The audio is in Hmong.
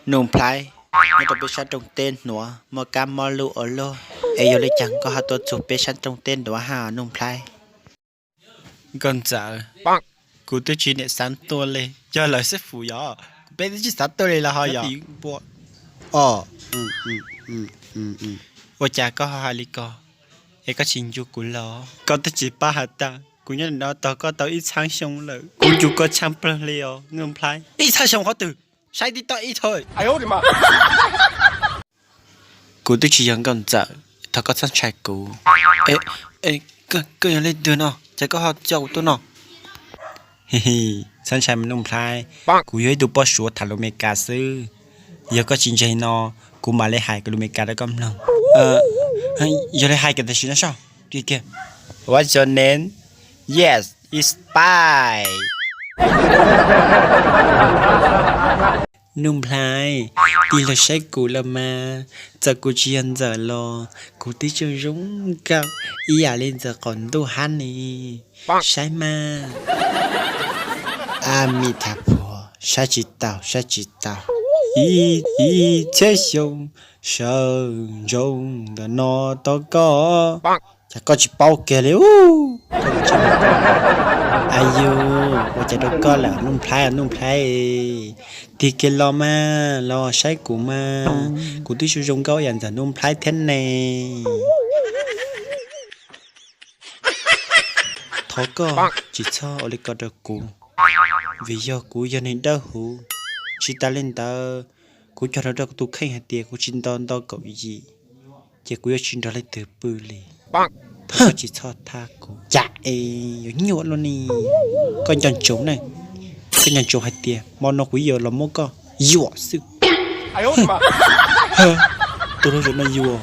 Nuj Nplhaib, nyob rau peb sab rooj teb nuav muaj kab mob luj ua luaj, es yog le caag koj ho tuaj txug peb sab rooj teb nuav hab Nuj Nplhaib? Nkauj Ntxawm, kuv twb tsis niam xaav tuaj li, yog lawv xab fum yog, peb twb tsis xaav tuaj li los ho yog. Ua cas koj ho hais li ko, es koj tsis ncu kuv los? Koj twb tsis paub has tas kuv nyob no tog koj tau ib txhaab xyoo lawm, kuv ncu koj tshaj plawg li os Nuj Nplhaib. Ib txhaab xyoo qhov twg, saib tib toj ib thaum. Kuv twb tsis yog Nkauj Ntxawm, thov koj txhob ntshai kuv. Koj yog leej twg no, ces koj ho coj kuv tuaj no? Txhob ntshai mas Nuj Nplhaib, kuv yog ib tug poj Suav tham lus Amelikas xwb. Yog koj tsis ntseeg no, kuv mam li hais lus Amelikas rau koj mloog. Yog li hais kiag tam sim no soj. What's your name? Yes, it's Spy. Nuj Nplhaib, tig los saib kuv los mas, txawm kuv tsis yog Ntxawm los kuv twb tseem zoo nkauj ib yam li Ntxawm qaum ntuj hab ne. Saib mas. A mi tha phuam, saib tsis taus, saib tsis taus. Ib txhiab xyoo sawv ntsoov ntawm no tau koj. Cas koj tsis paub kiag li? Ayus, ua cas rau koj lawm Nuj Nplhaib, Nuj Nplhaib? Tig kiag los mas, los saib kuv mas, kuv twb zoo zoo nkauj yam Ntxawm Nuj Nplhaib thiab ne. Thov koj tsis txhob ua li ko rau kuv, vim yog kuv yog neeg dawb huv. Tsis tas li ntawd, kuv cog lus rau kuv tus kheej hais tias kuv tsis nto nto kaum yim, ces kuv yuav tsis nrog leej twg pw li. Thov koj tsis txhob thab kuv. Cas es yuav nyuaj luaj ne? Koj nco ntsoov ne, koj nco ntsoov hais tias hmo no kuv yuav los muab koj yuam xwb. Tus hluas nraug no yuav